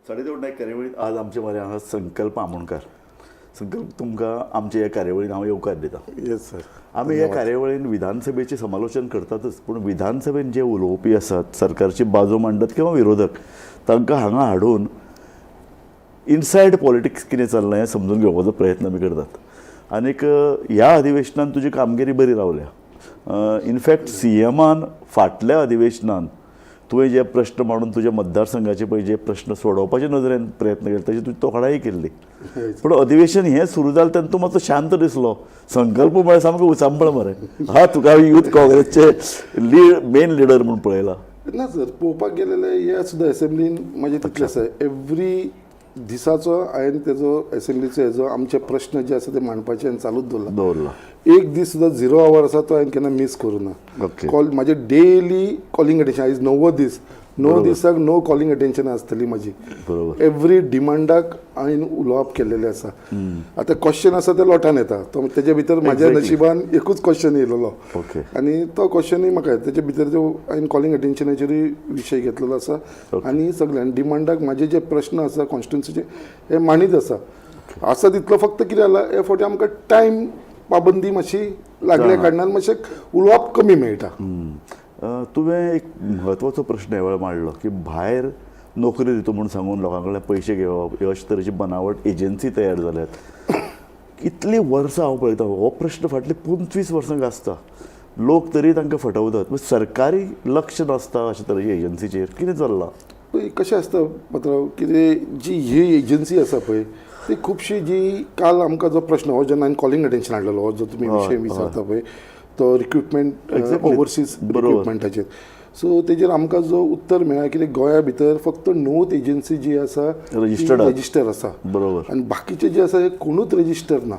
साडेदोन नायक कार्यावळींत आज आमचे मरे हांगा संकल्प आमोणकार. संकल्प, तुमकां आमच्या ह्या कार्यावळीन हांव येवकार दिता. Yes sir. आमी ह्या कार्यावळीन विधानसभेचें समालोचन करतातच, पूण विधानसभेन जे उलोवपी आसात, सरकारची बाजू मांडत किंवा विरोधक, तांकां हांगा हाडून इनसायड पॉलिटिक्स कितें चल्लां हें समजून घेवपाचो प्रयत्न आमी करतात. आनीक ह्या अधिवेशनान तुजी कामगिरी बरी रावल्या. इनफॅक्ट सीएमान फाटल्या अधिवेशनान तुवें जे प्रश्न मांडून तुज्या मतदारसंघाचे पळय जे प्रश्न सोडोवपाचे नदरेन प्रयत्न केले, ताची तुजी तोखणाय केल्ली. पूण अधिवेशन हें सुरू जालें तेन्ना तूं मातसो शांत दिसलो. संकल्प म्हळ्यार सामको उचांबळ मरे. हा, तुका हांवें यूथ काँग्रेसचे लीड मेन लिडर म्हूण पळयला. ना सर, पळोवपाक गेलेले हे सुद्दां एसेंब्लीन म्हाजे तितलें आसा. एवरी दिसाचो हांवें तेजो एसेंब्लीचो हेजो आमचे प्रश्न जे आसा ते मांडपाचे हांवें चालूच दवरला. दवरला. एक दीस सुद्दां झिरो our आसा तो हांवें केन्ना मीस करूं ना. कॉल म्हाजे डेली कॉलिंग अटेन्शन. आयज णव्वो दीस, 9 दिसाक 9 कॉलिंग अटेन्शन आसतली म्हाजी. एवरी डिमांडाक हांवें उलोवप केल्लेलें आसा. आतां क्वेश्चन आसा ते लोटान येता, तो तेजे भितर म्हाज्या नशिबान एकूच क्वेश्चन येयलेलो आनी तो क्वेश्चनूय म्हाका तेजे भितर जो हांवें कॉलिंग अटेन्शनाचेरूय विशय घेतलेलो आसा आनी सगळ्यां डिमांडाक म्हाजे जे प्रश्न आसा कॉन्स्टिट्युन्सीचे हे मांडीत आसा. आसा तितलो. फक्त कितें जाला, हे फावटी आमकां टायम पाबंदी मातशी लागल्या कारणान मातशें उलोवप कमी मेळटा. तुवें एक म्हत्वाचो प्रश्न ह्या वेळार मांडलो की भायर नोकरी दिता म्हूण सांगून लोकां कडल्यान पयशे घेवप, ह्यो अशे तरेची बनावट एजन्सी तयार जाल्यात. कितलीं वर्सां हांव पळयता, हो प्रश्न फाटलीं 25 वर्सां गाजता. लोक तरी तांकां फटवतात. पूण सरकारी लक्ष नासता अशे तरेचे एजन्सीचेर. कितें चल्लां? पळय, कशें आसता पात्रांव, कितें जी ही एजन्सी आसा पळय, ती खुबशी जी काल आमकां जो प्रश्न हो जेन्ना हांवें कॉलिंग अटेन्शन हाडलेलो, हो जो तुमी विशय विचारता पळय, तो रिक्रुटमेंट, ओवरसीज रिक्रुटमेंटाचेर. सो तेजेर आमकां जो उत्तर मेळ्ळा, कितें गोंया भितर फक्त 9 एजन्सी जी आसा Registered. रजिस्टर आसा आनी बाकीचे जे आसा हे कोणूच रजिस्टर ना.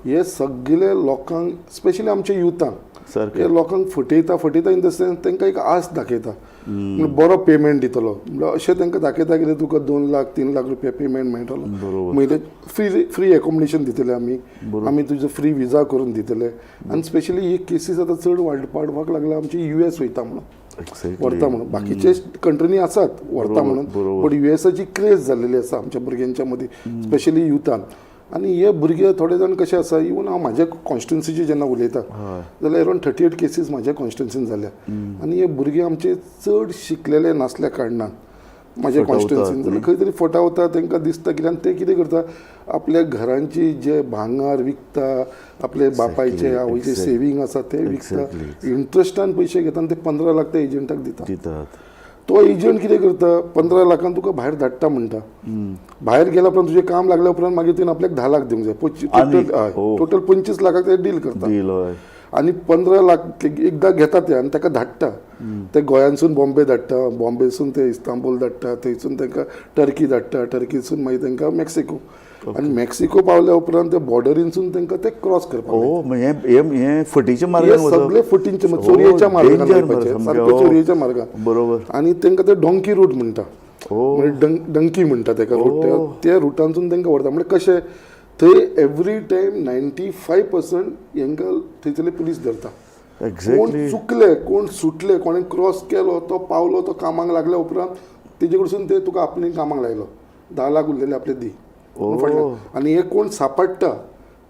हे सगळे लोकांक, स्पेशली आमच्या युथांक, हे लोकांक फटयता. फटयता इन the sense तांकां एक आस दाखयता, म्हणल्यार बरो पेमेंट दितलो म्हणल्यार अशें तांकां दाखयता, कितें तुका 2 लाख 3 लाख रुपया पेमेंट मेळटलो म्हयन्याक, फ्री फ्री एकोमोडेशन दितले आमी, आमी तुजो फ्री विजा करून दितले. आनी स्पेशली ही केसीस आतां चड वाडपाक लागला आमची, यूएस वयता म्हणून, व्हरता म्हणून. बाकीचे कंट्रीनी आसात व्हरता म्हणून, बट युएसाची क्रेज जाल्लेली आसा आमच्या भुरग्यांच्या मदीं, स्पेशली युथान. आनी हे भुरगे थोडे जाण कशे आसा, इवन हांव म्हाज्या कॉन्स्टिट्युन्सीचे जेन्ना उलयता जाल्यार अरावंड 38 केसीस म्हाज्या कॉन्स्टिट्युन्सीन जाल्या. आनी हे भुरगे आमचे चड शिकलेले नासल्या कारणान म्हाज्या कॉन्स्टिट्युन्सीन जाल्यार खंय तरी फटावता तांकां दिसता कित्याक ते कितें करता, आपल्या घरांची जे भांगर विकता, आपले बापायचे आवयचे सेवींग आसा ते विकता, इंट्रस्टान पयशे घेता आनी ते 15 लाख त्या एजंटाक दिता. दितात. तो एजंट कितें करता, 15 लाखान तुका भायर धाडटा म्हणटा. भायर गेल्या उपरांत, तुजें काम लागल्या उपरांत मागीर तुवें आपल्याक 10 लाख दिवंक जाय. आनी? टोटल 25 लाखाक ते डील करता. डील. आनी 15 लाख एकदां घेता ते आनी ताका धाडटा. ते गोंयांसून बॉम्बे धाडटा, बॉम्बेसून ते इस्तांबूल धाडटा, थंयसून तांकां टर्की धाडटा, टर्कीसून मागीर तांकां मेक्सिको आनी मेक्सिको पावल्या उपरांत ते बॉर्डरीनसून तांकां ते क्रॉस करपाक. हो, हे हे हे फटीच्या मार्गान हे सगळे फटींचे, चोरयेच्या मार्गान वचपाचे, सारके चोरयेच्या मार्गान. आनी तांकां ते डोंकी रूट म्हणटा, म्हणजे डंकी म्हणटा ताका रूट. त्या रुटांतसून तांकां व्हरता. म्हणजे कशें, थंय एवरी टायम 95% हांकां थंयसरले पुलीस धरता. कोण चुकले, कोण सुटले, कोणें क्रॉस केलो, तो पावलो, तो कामाक लागल्या उपरांत तेजे कडसून ते तुका आपणे कामाक लायलो, 10 लाख उरलेले आपले दी फाटल्यान. आनी हे कोण सापडटा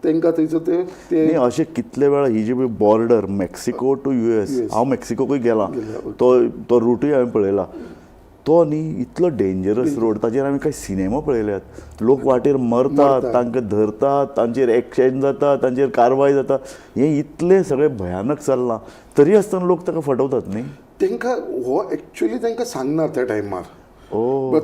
तांकां थंयसर ते ते न्ही, अशें कितले वेळा ही जी बॉर्डर मेक्सिको टू यूएस, हांव मेक्सिकोकूय गेला, तो तो रुटूय हांवें पळयला. तो न्ही इतलो डेंजरस रोड, ताचेर आमी कांय सिनेमा पळयल्यात. लोक वाटेर मरतात, तांकां धरतात, तांचेर एक्शन जाता, तांचेर कारवाय जाता. हें इतलें सगळें भयानक चल्लां, तरी आसतना लोक ताका फटवतात न्ही. तांकां हो एक्चुअली तांकां सांगना त्या टायमार.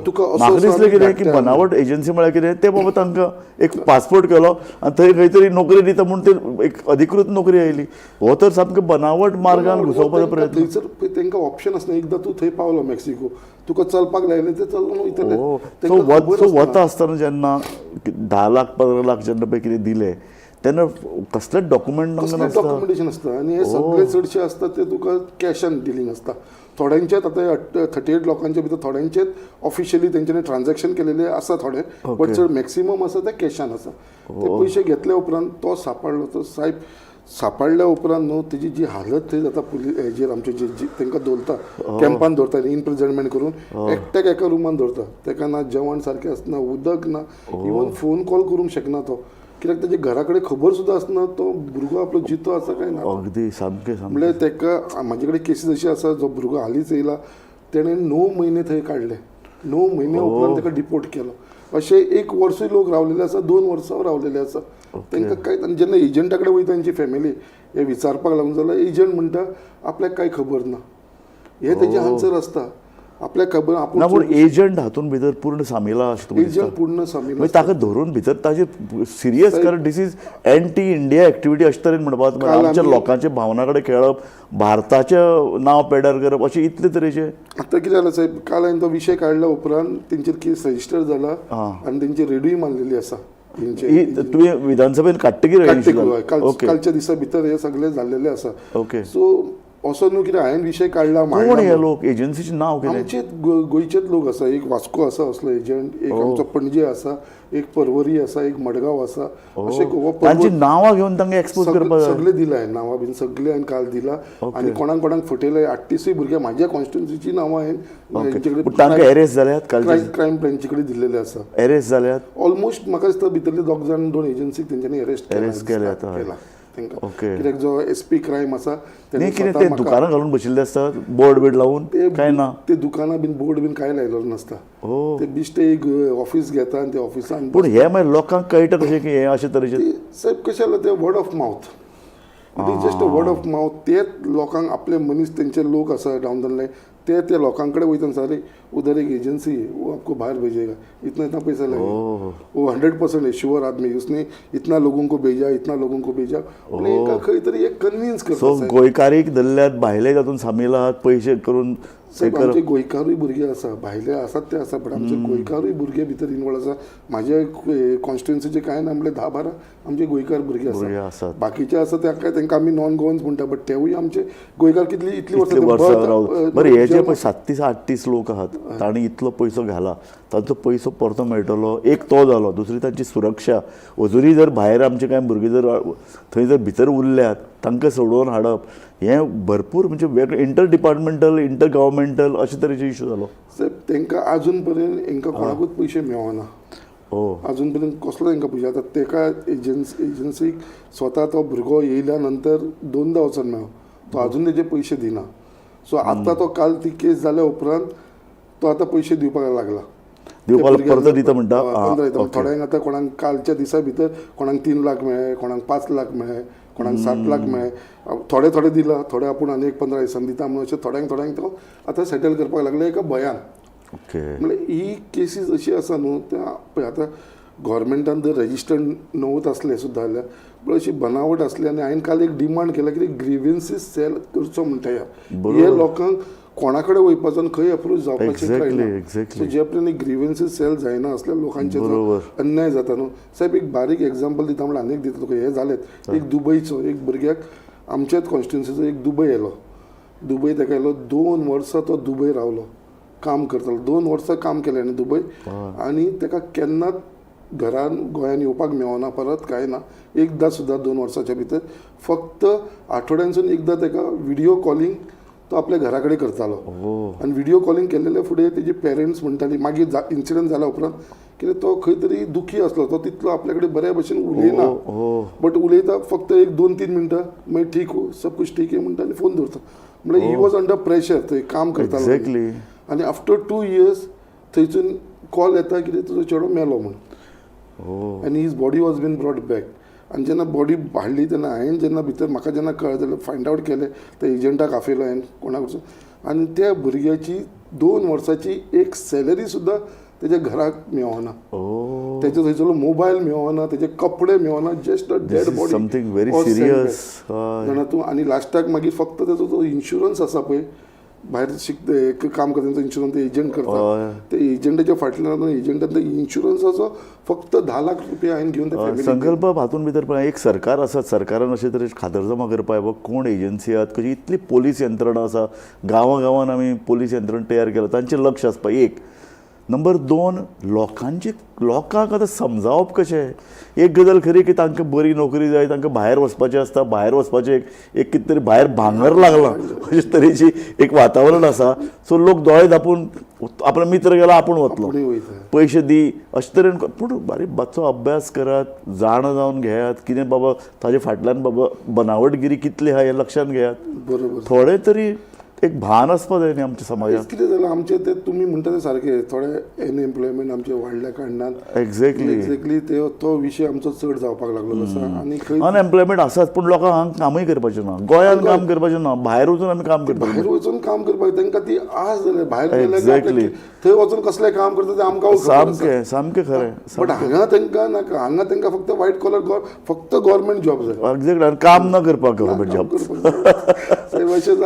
तुका म्हाका दिसलें कितें की बनावट एजन्सी म्हळ्यार कितें ते बाबा तांकां एक पासपोर्ट केलो आनी थंय खंय तरी नोकरी दिता म्हूण ते एक अधिकृत नोकरी आयली. हो तर सामको बनावट मार्गान घुसोवपाचो प्रयत्न. थंयसर तांकां ऑप्शन आसना. एकदां तूं थंय पावलो मेक्सिको, तुका चलपाक लायलें ते चलून वयतले. सो वता आसतना जेन्ना 10 लाख 15 लाख जेन्ना पळय कितें दिले तेन्ना कसलेच डॉक्युमेंट कसलें डॉक्युमेंटेशन आसता. आनी हे सगळे चडशे आसता ते तुका कॅशान डिलींग आसता. थोड्यांचेच आतां 38 लोकांच्या भितर थोड्यांचेच ऑफिशियली तेंच्यांनी ट्रान्झॅक्शन केलेले आसा थोडे, बट चड मॅक्सिमम आसा ते कॅशान आसा. ते पयशे घेतल्या उपरांत तो सापडलो तो साहेब. सापडल्या उपरांत न्हू तेजी जी हालत थंय जाता पुलीस हेजेर आमचे जे तांकां दवरता कॅम्पान दवरता इम्प्रिजनमेंट करून एकट्याक एका रुमान दवरता, ताका ना जेवण सारकें आसना, उदक ना, इवन फोन कॉल करूंक शकना तो, कित्याक तेजे घरा कडेन खबर सुद्दां आसना तो भुरगो आपलो जितो आसा काय ना. अगदी सामकें सामकें. म्हणल्यार ताका म्हाजे कडेन केसीस अशी आसा, जो भुरगो हालींच येयला तेणें 9 म्हयने थंय काडले, 9 म्हयने उपरांत ताका डिपोर्ट केलो. अशे 1 वर्सूय लोक रावलेले आसा, 2 वर्सां रावलेले आसा. तांकां कांय, आनी जेन्ना एजंटा कडेन वयता तेंची फॅमिली हे विचारपाक लागून जाल्यार एजंट म्हणटा आपल्याक कांय खबर ना, हे तेजें आन्सर आसता, आपल्याक खबर ना आपूण पूण एजंट हातून भितर पूर्ण सामील अशें तुमकां दिसता? एजंट पूर्ण सामील. म्हणजे ताका धरून भितर ताजे सिरियस, कारण this is anti India activity अशें तरेन म्हणपाक, काल आमच्या आमी- लोकांच्या भावना कडेन खेळप, भारताचें नांव पेड्यार करप, अशें इतले तरेचे. आतां कितें जालें साहेब, काल हांवें तो विशय काडल्या उपरांत तेंचेर केस रजिस्टर जाला आनी तेंची रेडूय मारलेली आसा. ही तुवें विधानसभेन काडटकीर काडटे हय, ओके कालच्या दिसा भितर हे सगळे जाल्लेले आसा. ओके. सो असो न्हू कितें हांवें विशय काडला. कोण हे लोक, एजन्सीचें नांव कितें? आमचेच गोंयचेच लोक आसा, एक वास्को आसा असलो एजंट, एक आमचो पणजे आसा, एक परवरी आसा, एक मडगांव आसा, अशे तांची नांवां घेवन तांकां एक्सपोज करपाक जाय. सगळे दिला हांवें नांवां बीन सगळे हांवें काल दिला आनी कोणाक कोणाक फटयले 38 भुरगे म्हाज्या कॉन्स्टिट्युन्सीची नांवां हांवें पूण तांकां एरेस्ट जाल्यात कालचे? क्रायम ब्रांची कडेन दिल्लेले आसा. एरेस्ट जाल्यात ऑलमोस्ट म्हाका दिसता भितरले 2 जाण 2 एजन्सीक तेंच्यांनी अरेस्ट Arrest केल्यात, हय. केला तांकां. ओके. कित्याक जो एस पी क्रायम आसा न्ही कितें स्वता ते म्हाका- दुकानां घालून बशिल्ले आसतात बोर्ड बीड लावन काय ना? ते दुकानां बीन बोर्ड बीन कांय लायलेलो नासता, ते बिश्टे एक ऑफिस घेता आनी ते ऑफिसान. पूण हे मागीर लोकांक कळटा कशें की हे अशे तरेचे? साहेब कशें जालें ते word of mouth, it is just a word of mouth. तेच लोकांक आपले मनीस तेंचे लोक आसा डावन the line, ते त्या लोकां कडेन वयता सारे, उधर एक एजन्सी है वो आपको बाहर भेजेगा, इतना इतना पैसा लगेगा, वो 100% है श्योर आदमी, उसने इतना लोगों को भेजा, इतना लोगों को भेजा, एका खंय तरी एक कन्विन्स सो करता साहेब. गोंयकारीक धरल्यात, भायले तातूंत सामील आहात, पयशे करून हे साहेब करप. आमचे गोंयकारूय भुरगे आसा, भायले आसात ते आसा, बट आमचे गोंयकारूय भुरगे भितर इनवॉल्व आसा. म्हाज्या कॉन्स्टिट्युन्सीचे कांय ना म्हणल्यार 10-12 आमचे गोंयकार भुरगे भुरगे आसा, आसात. बाकीचे आसा ते काय तांकां आमी नॉन गोवन्स म्हणटा, बट तेवूय आमचे गोंयकार कितली इतली इतले वर्सां वर्सां राव बरें, हे जे पळय 7 30 8 लोक आहात तांणी इतलो पयसो घाला, तांचो पयसो परतो मेळटलो? एक तो जालो, दुसरी तांची सुरक्षा, अजुनूय जर भायर आमचे कांय भुरगे जर थंय जर भितर उरल्यात तांकां सोडोवन हाडप हें भरपूर म्हणजे वेगळे इंटर डिपार्टमेंटल, इंटर गव्हर्मेंटल अशे तरेचे इशू जालो. साहेब तांकां आजून पर्यंत हांकां कोणाकूच पयशे मेळना, ओ अजून पर्यंत कसलो तांकां पयशे. आतां तेका एजन्सीक स्वता तो भुरगो येयल्या नंतर 2दा वचोन मेळ्ळो, तो अजून तेजे पयशे दिना. सो आतां तो काल ती केस जाल्या उपरांत तो आतां पयशे दिवपाक लागला, दिवपाक त्या परत दिता म्हणटा? हय, 15 दिता. ओके. थोड्यांक आतां कोणाक कालच्या दिसा भितर कोणाक 3 लाख मेळ्ळे, कोणाक 5 लाख मेळ्ळे, कोणाक 7 लाख मेळ्ळे, थोडे थोडे दिला, थोडे आपूण आनी एक 15 दिसांनी दिता म्हणून अशें थोड्यांक थोड्यांक तो आतां सेटल करपाक लागले एका भंयान. ओके. म्हणल्यार ही केसीस अशी आसा न्हू, त्या पळय आतां गोवोरमेंटान जर रजिस्टर्ड नव्हत आसलें सुद्दां जाल्यार पण अशी बनावट आसली. आनी हांवें काल एक डिमांड केला की ग्रिव्हन्सीस सेल करचो म्हणटा ह्या, हे लोकांक कोणा कडेन वयपाचो आनी खंय अप्रोच जावपाचें कळना. सो जे पर्यंत ग्रिव्हन्सीस सेल जायना असल्या लोकांचेर जो अन्याय जाता न्हू साहेब. एक बारीक एग्जाम्पल दिता म्हणल्यार आनी एक दिता तुका, हें जालेंच एक दुबयचो एक भुरग्याक आमच्याच कॉन्स्टिट्युन्सीचो एक दुबय येयलो, दुबय ताका येयलो, 2 वर्सां तो दुबय रावलो, काम करतालो, 2 वर्सां काम केलें आनी दुबय, आनी ताका केन्नाच घरान गोंयान येवपाक मेळना परत कांय ना, एकदां सुद्दां 2 वर्साच्या भितर फक्त आठवड्यानसून एकदां ताका विडियो कॉलिंग तो आपल्या घरा कडेन करतालो. आनी विडियो कॉलिंग केलेले फुडें तेजी पेरंट्स म्हणटाली मागीर इन्सिडंट जाल्या उपरांत कित्याक तो खंय तरी दुखी आसलो, तो तितलो आपल्या कडेन बऱ्या भशेन उलयना, बट उलयता फक्त एक 2-3 मिनटां, मागीर ठीक हो सब कुछ ठीक है म्हणटा आनी फोन दवरता. म्हणल्यार he was under pressure, थंय काम करतालो. एक्झॅक्टली. आनी आफ्टर 2 इयर्स थंयसून कॉल येता कितें तुजो चेडो मेलो म्हूण, आनी his body was been brought back. आनी जेन्ना बॉडी हाडली तेन्ना हांवें जेन्ना भितर म्हाका जेन्ना कळ्ळें जाल्यार फायंड आवट केलें, त्या एजंटाक आपयलो हांवें कोणाक वचून, आनी त्या भुरग्याची 2 वर्साची एक सॅलरी सुद्दां तेज्या घराक मेळना, तेजे थंयसरलो मोबायल मेळना, तेजे कपडे मेळना, just a dead body, something very serious. जाणा तूं. आनी लास्टाक मागीर फक्त तेजो जो इन्शुरन्स आसा पळय, भायर शिक काम करता तेंचो इन्शुरन्स ते एजंट करता, ते एजंटाच्या फाटल्यान एजंटान इन्शुरन्साचो फक्त 10 लाख रुपया हांवें घेवन ते संकल्प हातून भितर पळय एक सरकार आसा, सरकारान अशे तरेन खातरजमा करपाक जाय, कोण एजन्सी आहात, कशी इतली पोलीस यंत्रणा आसा, गांवां गांवान आमी पोलीस यंत्रणा तयार केला, तांचें लक्ष आसपाक. एक नंबर दोन, लोकांचे लोकांक आतां समजावप कशें. एक गजाल खरी की तांकां बरी नोकरी जाय, तांकां भायर वचपाचें आसता, भायर वचपाचें एक एक कितें तरी भायर भांगर लागलां अशे तरेची एक वातावरण आसा. सो लोक दोळे धांपून आपलो मित्र गेला आपूण वतलो, आपुणूय वयता. पयशे दी अशे तरेन. पूण बारीक मातसो अभ्यास करात, जाणा जावन घेयात कितें बाबा ताजे फाटल्यान बाबा बनावटगिरी कितली आहा हें लक्षांत घेयात. थोडे तरी एक भान आसपा जाय न्ही आमच्या समाजात. कितें जालां आमचें तें तुमी म्हणटा तें सारकें, थोडे अनएम्प्लॉयमेंट आमचें वाडल्या कारणान. एक्झॅक्टली ते तो विशय आमचो चड जावपाक लागलो आसा आनी खंय अनएम्प्लॉयमेंट आसाच, पूण लोकांक हांगा कामूय करपाचें ना, गोंयांत काम करपाचें ना, भायर वचून आमी काम करपाक. भायर वचून काम करपाक तांकां ती आस जाल्या, भायर गेले थंय वचून कसलें काम करता तें आमकां. सामकें सामकें खरें. बट हांगा तांकां नाका, हांगा तांकां फक्त व्हायट कॉलर, फक्त गव्हर्मेंट जॉब जाय. एक्झॅक्टली, आनी काम ना करपाक गव्हर्मेंट जॉब.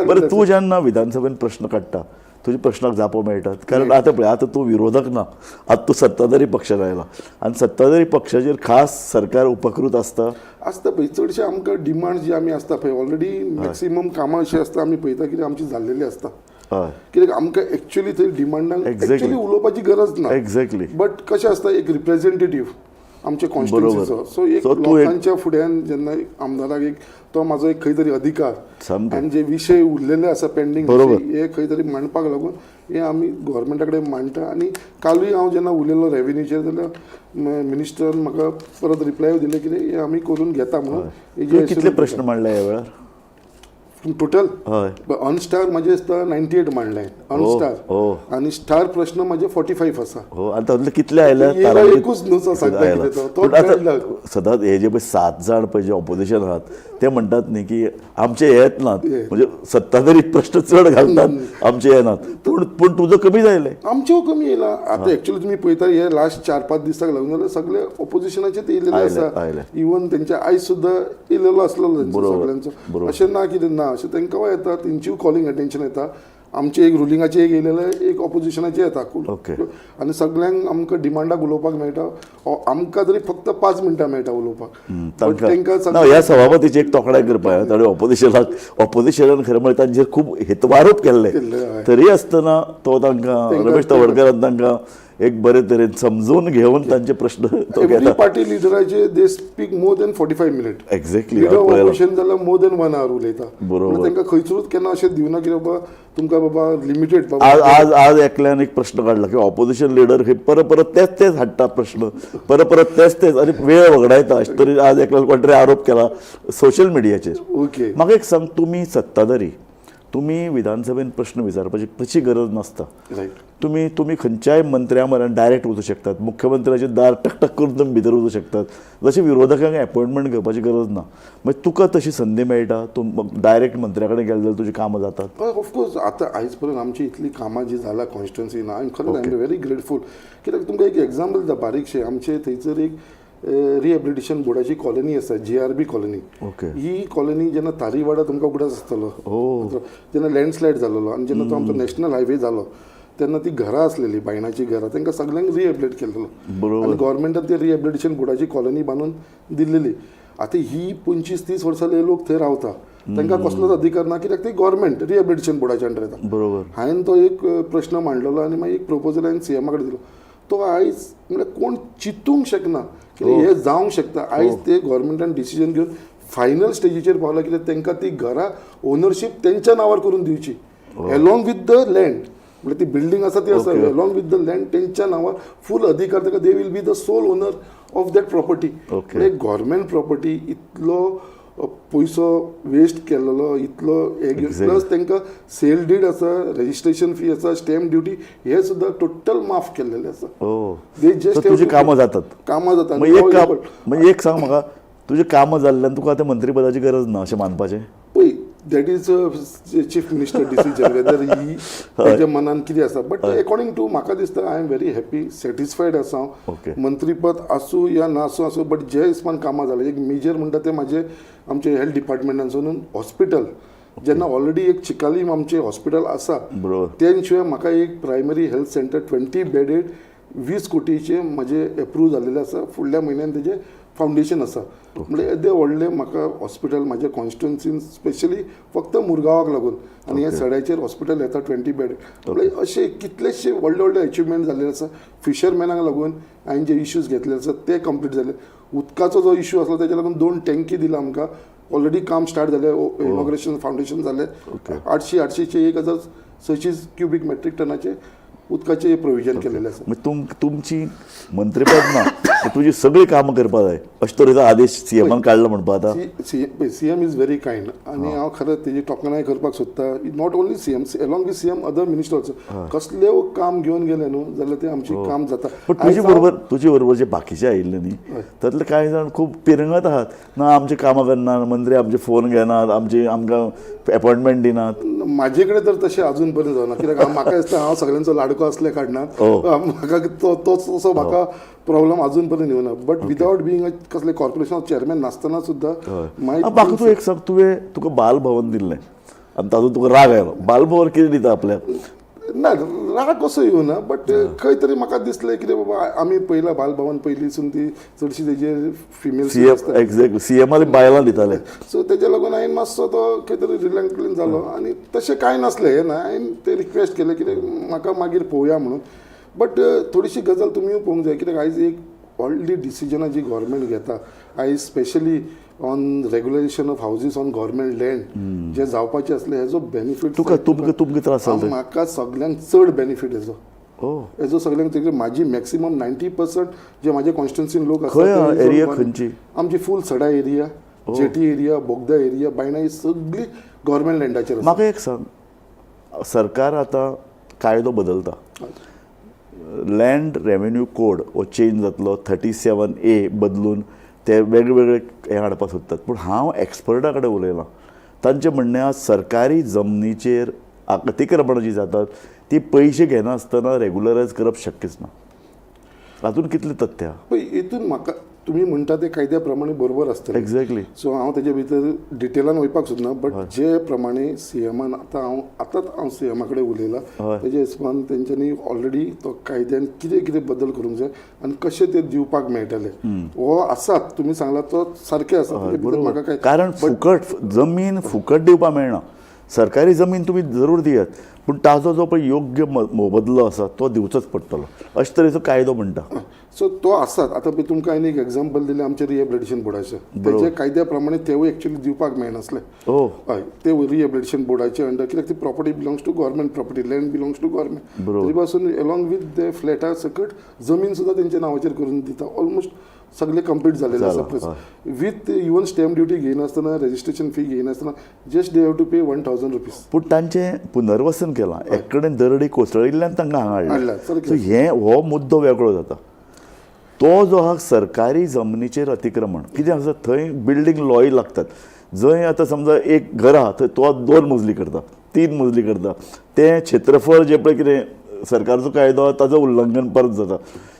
बरें, तूं जेन्ना विधानसभेन प्रश्न काडटा, तुज्या प्रश्नाक जापो मेळटात? कारण आतां पळय, आतां तूं विरोधक ना, आतां तूं सत्ताधारी पक्षान आयला आनी सत्ताधारी पक्षाचेर खास सरकार उपकृत आसता. आसता पळय, चडशे आमकां डिमांड जी आमी आसता पळय, ऑलरेडी मॅक्सिमम कामां अशीं आसता आमी पळयता कितें आमची जाल्लेली आसता. कित्याक आमकां एक्चुअली थंय डिमांडांक एक्चुअली उलोवपाची गरज ना. बट कशें आसता, एक रिप्रेझेंटेटीव आमच्या कॉन्स्टिट्युन्सीचो, सो एक लोकांच्या फुड्यान जेन्ना आमदाराक एक तो म्हाजो एक खंय तरी अधिकार आनी जे विशय उरलेले आसा पेंडींग हे खंय तरी मांडपाक लागून हे आमी गव्हर्मेंटा कडेन मांडटा. आनी कालूय हांव जेन्ना उलयलो रेवेन्यूचेर जाल्यार मिनिस्टरान म्हाका परत रिप्लाय दिले कितें हे आमी करून घेता म्हणून. कितले प्रश्न मांडले ह्या वेळार टोटल? अनस्टार म्हाजे दिसता 98 मांडले अनस्टार, आनी स्टार प्रश्न म्हाजे 45 आसा. हो, आनी तातूंतले कितले आयले? एकूच न्हू सांगता. सदांच हे जे पळय 7 जाण पळय जे ऑपोजिशन आहात ते म्हणटात न्ही की आमचे येत नात, म्हणजे सत्ताधारी प्रश्न चड घालतात, आमचे येनात, पूण पूण तुजो कमी जायले. आमच्यो कमी येयला. आतां एक्चुअली तुमी पळयता हे लास्ट 4-5 दिसाक लागून जाल्यार सगळे ऑपोजिशनाचे येयलेले आसा, इवन तेंच्या आयज सुद्दां येयलेलो आसलेलो तेंचो सगळ्यांचो. अशें ना कितें ना, अशें तांकां येता, तेंचीय कॉलिंग अटेन्शन येता. आमचे एक रुलिंगाचे एक येयलेले, एक ऑपोजिशनाचे येता, आनी सगळ्यांक आमकां डिमांडाक उलोवपाक मेळटा. आमकां तरी फक्त 5 मिनटां मेळटा उलोवपाक. तांकां ह्या सभापतीची एक तोखणाय करपाक, ताणें ऑपोजिशनाक, ऑपोजिशनान खरें म्हळ्यार तांचेर खूब हेतवारोप केल्ले, तरी आसतना तो तांकां रमेश तवडकरान तांकां एक बरे तरेन समजून घेवन तांचे प्रश्न. एवरी पार्टी लिडराचे they speak more than 45 minute. Exactly. Leader of opposition जाल्यार मोर देन 1 our उलयता. बरोबर. तांकां खंयसरूच केन्ना अशें दिवना की बाबा तुमकां बाबा लिमिटेड. आज आज आज एकल्यान एक प्रश्न काडला की ऑपोजिशन लिडर खंय परत परत तेच तेच हाडटा प्रश्न, परत परत तेच तेच आनी वेळ वगडायता अशें तरेन आज एकल्यान कोण तरी आरोप केला सोशल मिडियाचेर. ओके, म्हाका एक सांग, तुमी सत्ताधारी, तुमी विधानसभेन प्रश्न विचारपाची तशी गरज नासता. रायट. तुमी तुमी खंयच्याय मंत्र्या म्हऱ्यान डायरेक्ट वचूं शकतात, मुख्यमंत्र्याचे दार टकटक करून तुमी भितर वचूं शकतात, जशें विरोधकांक एपॉयंटमेंट घेवपाची गरज ना. मागीर तुका तशी संदी मेळटा, तूं डायरेक्ट मंत्र्या कडेन गेले जाल्यार तुजी कामां जातात? ऑफकोर्स, आतां आयज पर्यंत आमची इतली कामां जी जाल्या कॉन्स्टिट्युन्सीन, हांवें खरेंच I am very grateful. कित्याक तुमकां एक एग्जाम्पल दिता बारीकशें. आमचे थंयसर एक रिहेबिलिटेशन बोर्डाची कॉलनी आसा, GRB colony. ही कॉलनी जेन्ना तारीवाडा तुमकां उगडास आसतलो, जेन्ना लँडस्लायड जाल्लो आनी जेन्ना तो आमचो नॅशनल हायवे जालो तेन्ना ती घरां आसलेली बायणाची घरां, तांकां सगळ्यांक रिहेबिलिटेट केल्लो आनी गव्हर्मेंटान ती रिहेबिलिटेशन बोर्डाची कॉलनी बांदून दिल्लेली. आतां ही 25-30 वर्सां हे लोक थंय रावता, तांकां कसलोच अधिकार ना, कित्याक ती गव्हर्मेंट रिहेबिलिटेशन बोर्डाच्या अंडर येता. बरोबर. हांवें तो एक प्रश्न मांडलेलो आनी मागीर एक प्रपोजल हांवें सीएमा कडेन दिलो. तो आयज म्हळ्यार कोण चिंतूंक शकना कित्याक हें जावंक शकता. आयज ते गव्हर्मेंटान डिसिजन घेवन फायनल स्टेजीचेर पावला कित्याक तांकां ती घरां ओनरशीप तेंच्या नांवार करून दिवची, एलॉंग विथ the land. म्हणजे ती बिल्डींग आसा ती आसा एलॉंग विथ the land तेंच्या नांवार फूल अधिकार ताका, they will be the sole owner of that property. म्हणजे गव्हर्मेंट प्रॉपर्टी इतलो पयसो वेस्ट केलेलो, इतलो प्लस तांकां सेल did आसा, रजिस्ट्रेशन फी आसा, स्टॅम्प ड्युटी हे सुद्दां टोटल माफ केल्लेले आसा. तुजी कामां जातात, कामां जातात. एक काम, एक सांग म्हाका, तुजी कामां जाल्ल्यान तुका आतां मंत्रीपदाची गरज ना अशें मानपाचें? पळय, that is chief minister decision whether he तेज्या मनान कितें आसा. बट एकॉर्डिंग टू म्हाका दिसता I am very happy, satisfied आसा हांव. मंत्रीपद आसूं या नासूं आसूं, बट जे हिसपान कामां जालें, एक मेजर म्हणटा तें म्हाजें आमचे हेल्थ डिपार्टमेंटानसून हॉस्पिटल, जेन्ना ऑलरेडी एक चिकालीम आमचें हॉस्पिटल आसा, तेन शिवाय म्हाका एक प्रायमरी हेल्थ सेंटर 20 बेडेड 20 कोटीचे म्हजे एप्रूव जाल्लेले आसा. फुडल्या म्हयन्यान तेजें फावंडेशन आसा. म्हणजे येदें व्हडलें म्हाका हॉस्पिटल म्हाज्या कॉन्स्टिट्युन्सीन स्पेशली फक्त मुरगांवाक लागून आनी ह्या सड्याचेर हॉस्पिटल येता 20 बेड. म्हणजे अशे कितलेशे व्हडले व्हडले अचिवमेंट जाल्ले आसा. फिशरमॅनाक लागून हांवें जे इश्यूज घेतले आसा ते कंप्लीट जाले. उदकाचो जो इश्यू आसलो तेज्या लागून 2 टँकी दिला आमकां. ऑलरेडी काम स्टार्ट जालें, इनॉग्रेशन फावंडेशन जालें. 800 1600 क्युबीक मेट्रीक टनाचे उदकाचे प्रोविजन केलेलें आसा. मागीर तुमची मंत्रीपद ना, तुजी सगळीं कामां करपाक जाय अशे तरेचो आदेश सीएमान काडला म्हणपा आतां. CM is very kind आनी हांव खरें तेजी तोखणाय करपाक सोदता. Not only CM, along with CM other minister also. कसलें काम घेवन गेले न्हू जाल्यार तें आमचें काम जाता. पूण तुजे बरोबर जे बाकीचे आयिल्ले न्ही तातले कांय जाण खूब पिरंगत आहात ना, आमची कामां करना मंत्री, आमचे फोन घेनात, आमची आमकां एपॉयंटमेंट दिनात. म्हाजे कडेन तर तशें अजून पर्यंत जावना, कित्याक म्हाका दिसता हांव सगळ्यांचो लाडको असल्या कारणान म्हाका तोच तसो म्हाका प्रॉब्लम अजून पर्यंत येवना. बट विदावट बिंग कसले कॉर्पोरेशन चेअरमॅन नासतना सुद्दां म्हाका तूं एक सांग, तुवें तुका बालभवन दिल्लें आनी ताजो तुका राग आयलो. बालभवन कितें दिता आपल्याक? ना, राग कसो येवना, बट खंय तरी म्हाका दिसलें कितें बाबा आमी पयला बालभवन पयलींसून ती चडशी तेजेर फिमेल सीएम एक्झॅक्टली, सीएमाले बायलां दिताले. सो तेज्या लागून हांवें मातसो तो खंय तरी रिलंक्टलीन जालो आनी तशें कांय नासलें हें ना. हांवें ते रिक्वेस्ट केलें कितें म्हाका मागीर पळोवया म्हणून. बट थोडीशी गजाल तुमीय पळोवंक जाय, कित्याक आयज एक व्हडली डिसिजनां जी गव्हर्मेंट घेता आयज specially on regularisation of houses on government land जे जावपाचे आसले हेजो बेनिफीट तुका तुमकां त्रास जालो? म्हाका सगळ्यांत चड बेनिफीट हेजो. हेजो सगळ्यांत चड. म्हाजी मॅक्सिमम 90% जे म्हाजे कॉन्स्टिट्युन्सीन लोक आसा. एरिया खंयची? आमची फूल Sada area, jetty area, Bogda area, Baina ही सगळी गव्हर्मेंट लँडाचेर. म्हाका एक सांग, सरकार आतां कायदो बदलता, लँड रेवेन्यू कोड हो चेंज जातलो, 37A बदलून ते वेगवेगळे हें हाडपाक सोदतात. पूण हांव एक्सपर्टा कडेन उलयलां, तांचें म्हणणें आसा सरकारी जमनीचेर अतिक्रमणां जी जातात ती पयशे घेनासतना रेगुलरायज करप शक्यच ना. हातूंत कितलें तथ्य आसा? पळय, हितून म्हाका तुमी म्हणटा ते कायद्या प्रमाणे बरोबर आसतलें. एक्झॅक्टली. सो हांव तेजे भितर डिटेलान वयपाक सोदना, बट जे प्रमाणे सीएमान आतां हांव आतांच हांव सीएमा कडेन उलयलां तेजे हिसपान तेंच्यांनी ऑलरेडी तो कायद्यान कितें कितें बदल करूंक जाय आनी कशें ते दिवपाक मेळटले हो आसात. तुमी सांगला तो सारकें आसा, म्हाका काय कारण फुकट जमीन फुकट दिवपाक मेळना. सरकारी जमीन तुमी जरूर दियात, पूण ताजो जो पळय योग्य मोबदलो आसा तो दिवचोच पडटलो अशे तरेचो कायदो म्हणटा. सो तो आसात. आतां पळय तुमकां हांवें एक एग्जाम्पल दिलें आमचे रिहेबिलिटेशन बोर्डाचें, तेजे कायद्या प्रमाणे तेवूय एक्चुअली दिवपाक मेळनासले. हय, ते रिहेबिलिटेशन बोर्डाचे अंडर, कित्याक ती property belongs to government, property land belongs to government. तरी पासून अलॉंग विथ ते फ्लॅटा सकट जमीन सुद्दां तेंच्या नांवाचेर करून दिता. ऑलमोस्ट सगळे कंप्लीट जालेले आसा. विथ इवन स्टॅम्प ड्युटी घेयनासतना, रजिस्ट्रेशन फी घेयनासतना, just they have to pay 1000 rupees. पूण तांचें पुनर्वसन केलां, एक कडेन दरडी कोसळिल्ल्यान तांकां हांगा हाडलें. सो हे हो मुद्दो वेगळो जाता. तो जो आहा सरकारी जमनीचेर अतिक्रमण कितें आसा थंय बिल्डींग लॉय लागतात. जंय आतां समजा एक घर आहा थंय तो 2 मजली करता, 3 मजली करता, तें क्षेत्रफळ जें पळय कितें सरकारचो कायदो आहा ताजो उल्लंघन परत जाता.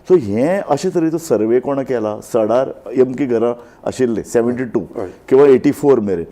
सो हें अशे तरेचो सर्वे कोणें केला? सडार अमकी घरां आशिल्लीं 72 किंवा 84 मेरेन,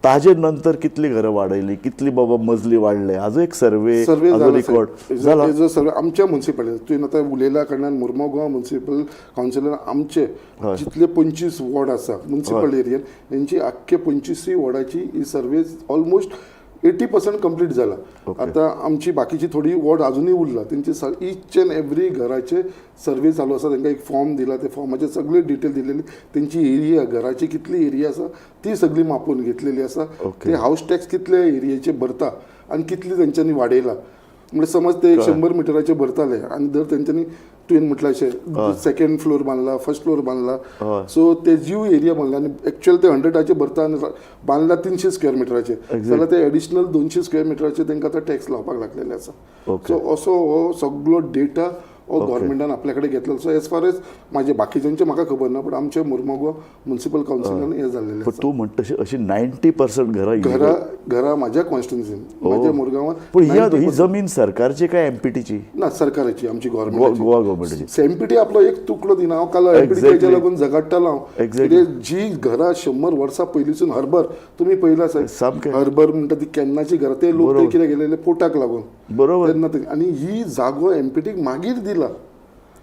ताजे नंतर कितली घरां वाडयली, कितली बाबा मजली वाडले, हाजो एक सर्वे रिकॉर्ड जाला. सर्वे आमच्या मुन्सिपालिटी तुवें आतां उलयल्या कारणान मुर्मगांव मुन्सिपल कावन्सिलान आमचे जितले 25 वॉर्ड आसा मुन्सिपल एरियन तेंची आख्खे 25 वॉर्डाची ही सर्वे ऑलमोस्ट 80% कंप्लीट जाला. आतां आमची बाकीची थोडी वॉर्ड अजुनूय उरला, तेंची इच एंड एवरी घराचे सर्वे चालू आसा. तांकां एक फॉर्म दिला, ते फॉर्माचे सगळे डिटेल दिलेली, तेंची एरिया घराची कितली एरिया आसा ती सगळी मापून घेतलेली आसा. ते हावस टॅक्स कितले एरियेचे भरता आनी कितली तेंच्यांनी वाडयला. म्हणजे समज ते 100 मिटराचे भरताले आनी जर तेंच्यांनी तुवें म्हटलें अशें सेकंड फ्लोर बांदला, फर्स्ट फ्लोर बांदला, सो तेजीय एरिया बांदला आनी एक्चुअल ते 100 भरता आनी बांदला 300 स्क्वेअर मिटराचे, जाल्यार ते एडिशनल 200 स्क्वेअर मिटराचे तांकां आतां टॅक्स लावपाक लागलेले आसा. सो असो हो सगळो डेटा हो गव्हर्मेंटान आपल्या कडेन घेतलो. सो एज फार एज म्हाजे बाकीच्यांचे म्हाका खबर ना, पण आमचे मुर्मगांव मुन्सिपल कावन्सिलान हें जाल्लेलें. पण तूं म्हणटा तशी अशी 90% घरां घरां घरां म्हाज्या कॉन्स्टिट्युन्सीन म्हाज्या मुरगांवांत. पूण ही जमीन सरकारची काय एमपीटीची? ना, सरकाराची, आमची गव्हर्मेंट, गोवा गव्हर्मेंटाची. एमपीटी आपलो एक तुकडो दिना. हांव काल एमपीटीच्या लागून झगडटालो हांव. जी घरां 100 वर्सां पयलींसून हर्बर तुमी पळयला साहेब, हर्बर म्हणटा ती केन्नाची घरां, ते लोक ते कितें गेलेले पोटाक लागून. बरोबर. तेन्ना आनी ही जागो एमपीटीक मागीर दिला.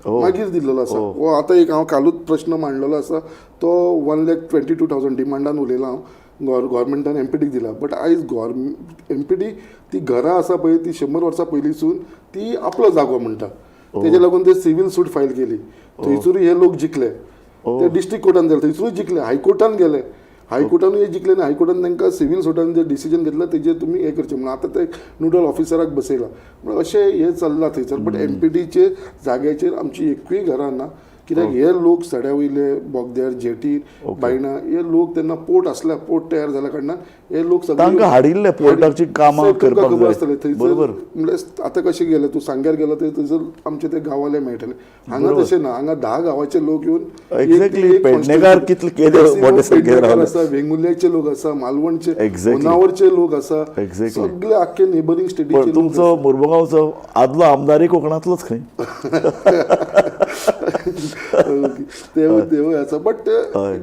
मागीर दिल्लेलो आसा. हो आतां एक हांव कालूच प्रश्न मांडलेलो आसा, तो 1,22,000 डिमांडान उलयला हांव, गव्हर्मेंटान एमपीडीक दिला. बट आयज एमपीडी ती घरां आसा पळय ती 100 वर्सां पयलींसून ती आपलो जागो म्हणटा, तेजे लागून ते सिवील सूट फायल केली, थंयसरूय हे लोक जिखले, ते डिस्ट्रिक्ट कोर्टान गेले, थंयसरूय जिखले, हायकोर्टान गेले, हायकोर्टानूय जिखले आनी हायकोर्टान तांकां सिवील सुटान जे डिसिजन घेतलं तेजेर तुमी हें करचें म्हणून आतां ते नोडल ऑफिसराक बसयला. म्हणून अशें हें चल्लां थंयसर. बट एमपीडीचे जाग्याचेर आमची एकूय घरां ना, कित्याक हे लोक सड्या वयले बोगद्यार जेटीर बायणा हे लोक तेन्ना पोर्ट आसल्या, पोर्ट तयार जाल्या कारणान हे लोक सगळे तांकां हाडिल्ले पोर्टाची कामां साहेब, तुमकां करपाक खबर जाय. आसतलें थंयसर. बरोबर. म्हणल्यार आतां कशें गेलें तूं सांग्यार गेलो थंय थंयसर आमचे ते गांवाले मेळटले, हांगा तशें ना, हांगा 10 गांवाचे लोक येवन Exactly. Pednekar कितले केदे मोठे संख्येन पेडणेकार रावले. आसा, वेंगुर्ल्याचे लोक आसा, मालवणचे, Exactly. होनावरचे लोक आसा, Exactly. सगळे आख्खे नेबरींग स्टेटीचे पण लोक. तुमचो मुरमुगांवचो आदलो आमदारय कोकणांतलोच खंय. तेवूय आसा. But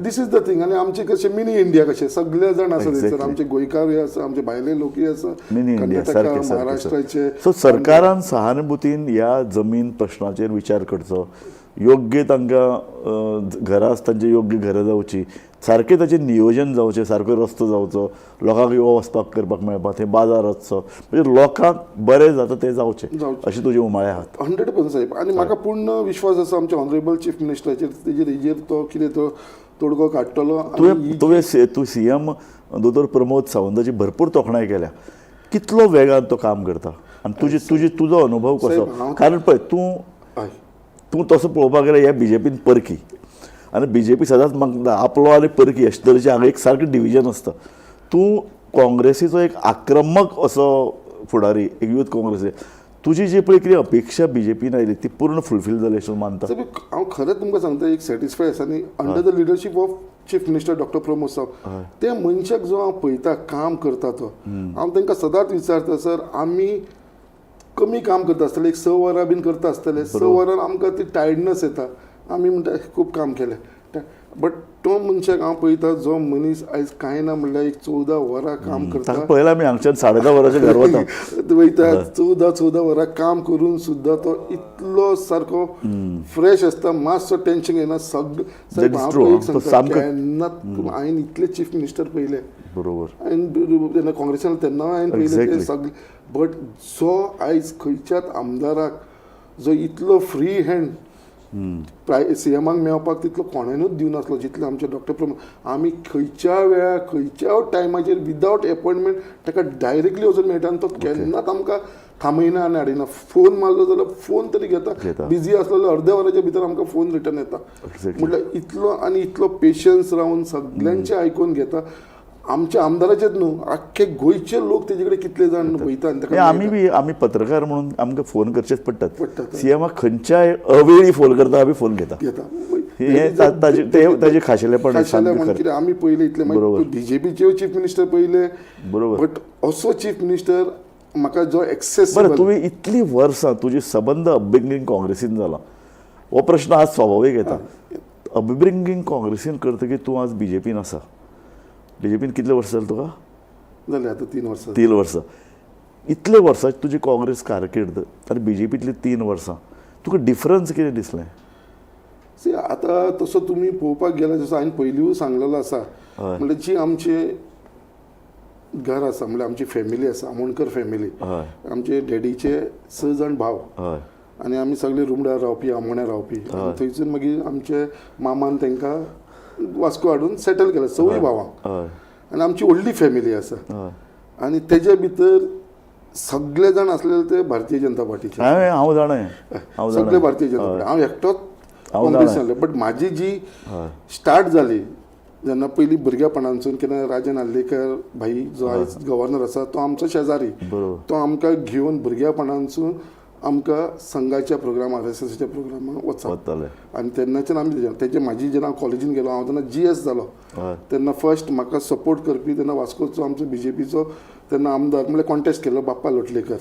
this is the thing. आनी आमचे कशें मिनी इंडिया कशें सगळे जाण आसा थंयसर, आमचे गोंयकारूय आसा, आमचे भायले लोकूय आसा, मिनी इंडिया कर्नाटका, सारकें सारकें. महाराष्ट्राचे. सो सरकारान सहानुभूतीन ह्या जमीन प्रश्नाचेर विचार करचो, योग्य तांकां घरां तांची योग्य घरां जावची, सारकें ताचें नियोजन जावचें, सारको रस्तो जावचो, लोकांक यो वचपाक करपाक मेळपाक, थंय बाजार वचचो, म्हणजे लोकांक बरें जाता तें जावचें, अशें तुजे उमाळे आहात. 100% साहेब. आनी म्हाका पूर्ण विश्वास आसा आमच्या ऑनरेबल चीफ मिनिस्टराचेर, तेजेर हेजेर तो कितें तो तोडगो काडटलो. तुवें तुवें तूं सीएम दोतोर प्रमोद सावंताची भरपूर तोखणाय केल्या, कितलो वेगान तो काम करता आनी तुजी तुजी तुजो अनुभव कसो? कारण पळय तूं तूं तसो पळोवपाक गेल्यार ह्या बीजेपीन परकी, आनी बीजेपी सदांच मागता आपलो आनी परकी अशे तरेचें हांगा एक सारकें डिविजन आसता. तूं काँग्रेसीचो एक आक्रमक असो फुडारी, एक यूथ काँग्रेसी, तुजी जी पळय कितें अपेक्षा बीजेपीन आयली ती पूर्ण फुलफील जाली अशें मानता? हांव खरेंच तुमकां सांगता, एक सॅटिस्फाय आसा न्ही under the leadership of chief minister doctor Pramod Sawant. ते मनशाक जो हांव पळयता काम करता तो, हांव तांकां सदांच विचारता, सर आमी कमी काम करता आसतले, एक 6 वरां बीन करता आसतले, 6 वरां आमकां ती टायर्डनस येता, आमी म्हणटा खूब काम केलें. बट तो मनशाक हांव पळयता जो मनीस आयज कांय ना म्हणल्यार एक 14 वरां काम करता. पळयला आमी हांगच्यान 10.5 वरांचेर घर वता वयता, 14 वरां काम करून सुद्दां तो इतलो सारको फ्रेश आसता, मातसो टेन्शन घेना. सगळें साहेब हांव एक सांगता, केन्ना हांवें इतले चीफ मिनिस्टर पळयले, बरोबर, हांवें जेन्ना काँग्रेसान तेन्ना हांवें पळयले ते सगळे, बट जो आयज खंयच्याच आमदाराक जो इतलो फ्री हँड सीएमाक मेळपाक तितलो कोणेनूच दिवनासलो जितले आमचे डॉक्टर प्रमोद. आमी खंयच्या वेळार खंयच्या टायमाचेर विदावट एपॉयंटमेंट ताका डायरेक्टली वचून मेळटा आनी तो केन्नाच आमकां थांबयना आनी हाडिना. फोन मारलो जाल्यार फोन तरी घेता, बिजी आसलो जाल्यार अर्द्या वराच्या भितर आमकां फोन रिटर्न येता. म्हटल्यार इतलो आनी इतलो पेशन्स रावन सगल्यांचें आयकून घेता. आमच्या आमदाराचेच न्हू, आख्खे गोंयचे लोक तेजे कडेन कितले जाण वयता. आमी बी आमी पत्रकार म्हणून आमकां फोन करचेच पडटात, सीएमाक खंयच्याय अवेळी फोन करता, आमी फोन घेता. हें ताजें खाशेलेपण. खाशेलेपण कित्याक आमी पयले इतले मागीर बीजेपीचे चीफ मिनिस्टर पयले, बरोबर, बट असो चीफ मिनिस्टर म्हाका जो एक्सेस. बरें, तुवें इतलीं वर्सां तुजी सबंद अपब्रिंगींग काँग्रेसीन जाला, हो प्रश्न आज स्वाभावीक येता. अपब्रिंगींग काँग्रेसीन करतकीर तूं आज बीजेपीन आसा, बीजेपीन कितले वर्सां जालें तुका? जालें आतां 3 वर्सां. 3 वर्सां. इतले वर्सां तुजी काँग्रेस कारकीर्द आनी बीजेपींतली 3 वर्सां, तुका डिफरन्स कितें दिसलें? सी आतां तसो तुमी पळोवपाक गेल्यार जसो हांवें पयलींय सांगलेलो आसा, म्हणल्यार जी आमचे घर आसा, म्हणल्यार आमची फॅमिली आसा, आमोणकर फॅमिली, आमचे डॅडीचे 6 जाण भाव आनी आमी सगळे रुमडार रावपी, आमोण्या रावपी. थंयसून मागीर आमचे मामान तांकां वास्को हाडून सेटल केलें 6 भावांक, आनी आमची व्हडली फॅमिली आसा. आनी तेजे भितर सगळे जाण आसलेले ते भारतीय जनता पार्टीचे. हांव जाणा, सगळे भारतीय जनता पार्टी, हांव एकटोच काँग्रेस जालें. बट म्हाजी जी स्टार्ट जाली जेन्ना पयलीं भुरगेपणांसून, केन्ना राजन आर्लेकर भाई जो आयज गव्हर्नर आसा तो आमचो शेजारी, तो आमकां घेवन भुरगेपणांसून आमकां संघाच्या प्रोग्राम, RSSच्या प्रोग्रामाक वचप. आनी तेन्नाच्यान आमी तेजे म्हाजी जेन्ना हांव कॉलेजीन गेलो, हांव तेन्ना GS जालो, तेन्ना फर्स्ट म्हाका सपोर्ट करपी तेन्ना वास्कोचो आमचो बीजेपीचो तेन्ना आमदार म्हणल्यार कॉन्टेस्ट केलो बाप्पा लोटलेकर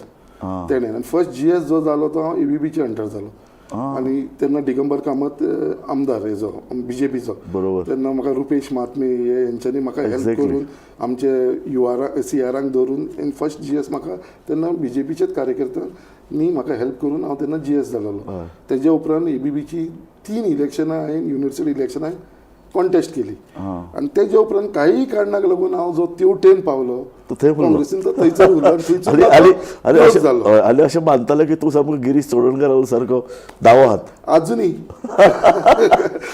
तेणें. आनी फर्स्ट GS जो जालो तो हांव ABBचे अंडर जालो, आनी तेन्ना दिगंबर कामत आमदार हेजो बीजेपीचो, बरोबर, तेन्ना म्हाका रुपेश महात्मे हे हेंच्यांनी म्हाका हेल्प करून आमचे UR CRांक दवरून फर्स्ट GS म्हाका तेन्ना बीजेपीचेच कार्यकर्त्यान नी म्हाका हेल्प करून हांव तेन्ना जीएस जालेलो. तेज्या उपरांत एबीबीची 3 इलेक्शनां हांवें, युनिवर्सिटी इलेक्शनां कॉन्टेस्ट केली आनी तेज्या उपरांत काही कारणाक लागून हांव जो तेवटेन पावलो तो थंय उरलो. काँग्रेसीन, तो थंयसर उरलो आनी थंयसर आनी आनी आनी क्लोज अशें जालो. हय, आनी अशें मानताले की तूं सामको गिरीश चोडणकारा सारको दावो हात. अजुनूय.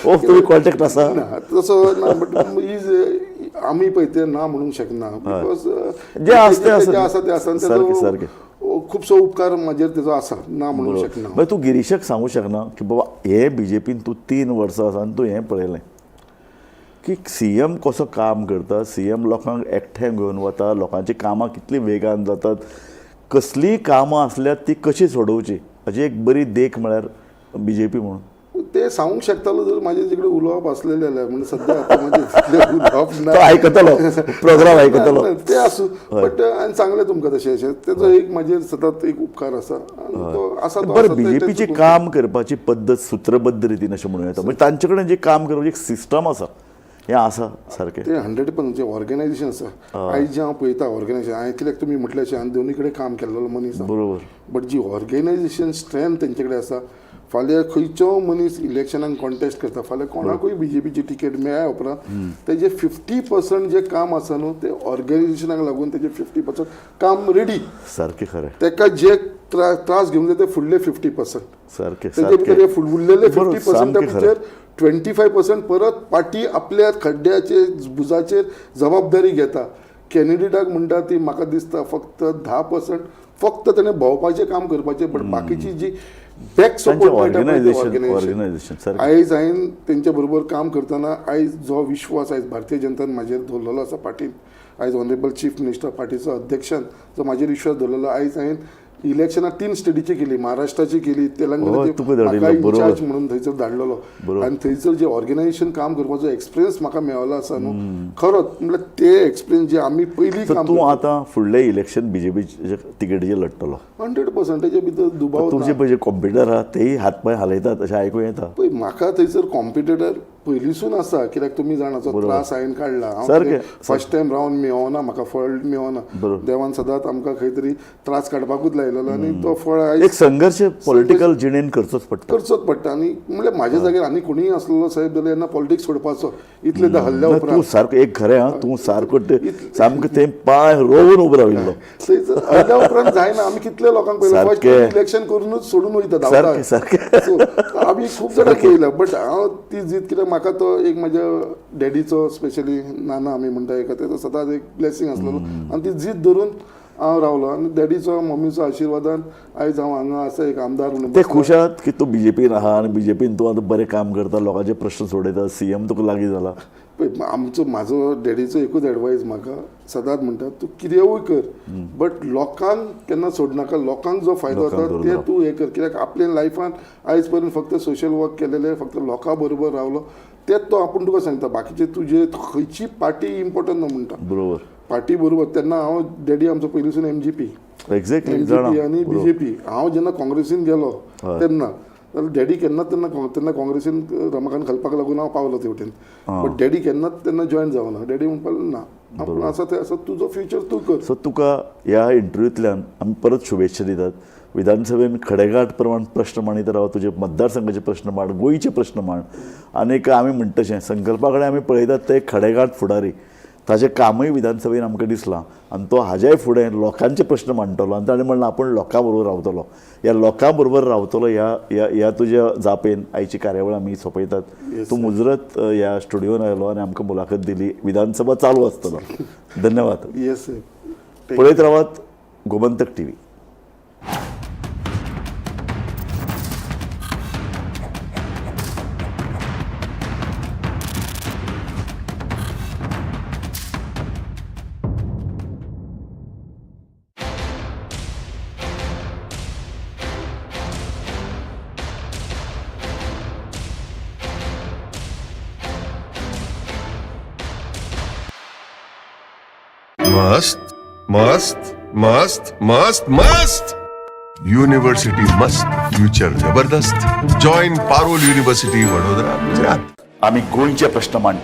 ओ तुमी कॉन्टेक्ट आसा? ना, तसो ना, बट is आमी पळय ते ना म्हणूंक शकना because जे आसा तें आसा. जे आसा तें आसा आनी सारकें, तेजो सारकें. खुबसो उपकार म्हाजेर तेजो आसा, ना म्हणूंक शकना. मागीर तूं गिरीशाक सांगूंक शकना की बाबा हे बीजेपीन तूं 3 वर्सां आसा आनी तूं हें पळयलें की सीएम कसो काम करता, सीएम लोकांक एकठांय घेवन वता, लोकांचीं कामां कितलीं वेगान जातात, कसलीय कामां आसल्यार ती कशी सोडोवची हाची एक बरी देख म्हळ्यार बीजेपी म्हणून. ते सांगूंक शकतालो जर म्हाजे कडेन उलोवप आसलेलें जाल्यार. म्हणजे सद्या आतां म्हाजें तितलें उलोवप ना. तो आयकतलो, प्रोग्राम आयकतलो. ना, ते आसूं, बट हांवें सांगलें तुमकां तशें अशें तेजो एक म्हाजेर सदांच एक उपकार आसा आनी तो आसा तो बरें, आसा, ते- बीजेपीची काम करपाची पद्दत सूत्रबद्ध रितीन अशें म्हणूं येता, म्हणजे तांचे कडेन जे काम करपाची एक सिस्टम आसा, हें आसा सारकें. ते 100% जे ऑर्गनायझेशन आसा आयज जें हांव पळयता ऑर्गनायझेशन, हांवें कित्याक तुमी म्हटलें अशें, हांवें दोनूय कडेन काम केल्लो मनीस हांव. बरोबर. बट जी ऑर्गनायझेशन स्ट्रेंथ तेंचे कडेन आसा, फाल्यां खंयचो मनीस इलेक्शनाक कॉन्टेस्ट करता, फाल्यां कोणाकूय बीजेपीची तिकेट मेळ्ळ्या उपरांत तेजें 50% जें काम आसा न्हू तें ऑर्गनायझेशनाक लागून तेजें 50% काम रेडी. सारकें खरें. तेका जे त्रास घेवंक जाय ते फुडले 50%. सारकें तेजे भितर हे सारकें उरलेले बरोबर, 50%ा सामकें खरें. भितर 25% परत पार्टी आपल्या खड्ड्याचेर भुजाचेर जबाबदारी घेता. कॅन्डिडेटाक म्हणटा ती म्हाका दिसता फक्त 10% फक्त तेणें भोंवपाचें काम करपाचें, बट बाकीची जी बॅक तांचें सपोर्ट मेळटा पळय ते ऑर्गनायझेशन, ऑर्गनायझेशन. ऑर्गनायझेशन सारकें. आयज हांवें तेंच्या बरोबर काम करतना आयज जो विश्वास आयज भारतीय जनतान म्हाजेर दवरलेलो आसा पार्टीन, आयज ऑनरेबल चीफ मिनिस्टर पार्टीचो अध्यक्षान जो म्हाजेर विश्वास दवरलेलो, आयज हांवें इलेक्शनां 3 स्टेटीची केली, महाराष्ट्राची केली, हय, तेलंगणाची, तुका धाडिल्लो, म्हाका बरोबर. इन्चार्ज म्हणून थंयसर धाडलेलो आनी थंयसर जे ऑर्गनायझेशन काम करपाचो एक्सपिरियन्स म्हाका मेळ्ळो आसा न्हू, खरोच म्हणल्यार ते एक्सपिरियन्स जे आमी पयलीं सो काम तूं आतां फुडलें इलेक्शन बीजेपीचे तिकेटीचेर लडटलो? 100%, तेजे भितर दुबाव तुमचे ना. पळय जे कॉम्पिटिटर आहा तेय हात पांय हालयतात अशें आयकूं येता. पळय म्हाका थंयसर कॉम्पिटिटर पयलींसून आसा, कित्याक तुमी जाणा जो त्रास हांवें काडला. हांव सारकें. फर्स्ट टायम रावन मेवना, म्हाका फळ मेवना, बरोबर. देवान सदांच आमकां खंय तरी त्रास काडपाकूच लायलेलो आनी तो फळ आयज एक संघर्श पॉलिटिकल जिणेन करचोच पडटा. करचोच पडटा. आनी म्हणल्यार म्हाज्या जाग्यार आनी कोणीय आसलेलो साहेब जाल्यार जेन्ना पॉलिटिक्स सोडपाचो इतले त्या हल्ल्या ना, तूं उपरांत सारको एक खरें आं, तूं सारको ते सामको थंय पांय रोवन उबो राविल्लो. थंयसर हल्ल्या उपरांत जायना. आमी कितले लोकांक पळयला फर्स्ट सारकें. इलेक्शन करूनच सोडून वयता धांवता. सारकें सारकें. सो आमी खूब जाणां पळयला, बट हांव ती जीत कित्याक म्हाका तो एक म्हाज्या डॅडीचो स्पेशली नाना आमी म्हणटा एका तेजो सदांच एक ब्लेसींग आसलेलो आनी ती जीत धरून हांव रावलो आनी डॅडीचो मम्मीचो आशिर्वादान आयज हांव हांगा आसा एक आमदार म्हणून ते बसला. खूश आहात की तूं बीजेपीन आहा आनी बीजेपीन तूं आतां बरें काम करता, लोकांचे प्रश्न सोडयता, सीएम तुका लागीं जाला. पळय आमचो म्हाजो डॅडीचो एकूच एडवायज म्हाका सदांच म्हणटा, तूं कितेंय कर बट लोकांक केन्ना सोडनाका, लोकांक जो फायदो लोकांक जाता धरून ते राव. तूं हें कर, कित्याक आपल्या लायफान आयज पर्यंत फक्त सोशल वर्क केलेलें, फक्त लोकां बरोबर रावलो तेच तो आपूण तुका सांगता. बाकीचे तुजे खंयची पार्टी इम्पॉर्टंट ना म्हणटा. बरोबर. पार्टी बरोबर तेन्ना हांव डॅडी आमचो पयलींसून एमजीपी, एक्झॅक्टली एमजीपी आनी जाणा. बीजेपी. हांव जेन्ना काँग्रेसीन गेलो तेन्ना जाल्यार डॅडी केन्नाच तेन्ना तेन्ना काँग्रेसीन रमाकांत खलपाक लागून हांव पावलो ते वटेन, बट डॅडी केन्नाच तेन्ना जॉयन जावना. डॅडी म्हणपाक लागलो, ना आपूण आसा तें आसा, तुजो फ्युचर तूं कर. सो तुका ह्या इंटरव्यूतल्यान आमी परत शुभेच्छा दितात. विधानसभेन खडेगांठ प्रमाण प्रश्न मांडीत राव, तुजे मतदारसंघाचे प्रश्न मांड, गोंयचे प्रश्न मांड. आनीक आमी म्हणटा तशें संकल्पा कडेन आमी पळयतात ते खडेगांठ फुडारी, ताचें कामूय विधानसभेन आमकां दिसलां आनी तो हाज्याय फुडें लोकांचे प्रश्न मांडटलो आनी ताणें म्हणलां आपूण लोकां बरोबर रावतलो. ह्या लोकां बरोबर रावतलो ह्या ह्या ह्या तुज्या जापेन आयची कार्यावळ आमी सोंपयतात. तूं मुजरत ह्या स्टुडियोन आयलो आनी आमकां मुलाखत दिली. विधानसभा चालू आसतलो. धन्यवाद. येस साहेब. पळयत रावात गोमंतक टीव्ही. मस्त मस्त मस्त मस्त मस्त यूनिवर्सिटी मस्त, फ्यूचर जबरदस्त. Join Parul university, Vadodara, Gujarat. आमी गोंयचे प्रश्न मांडटात.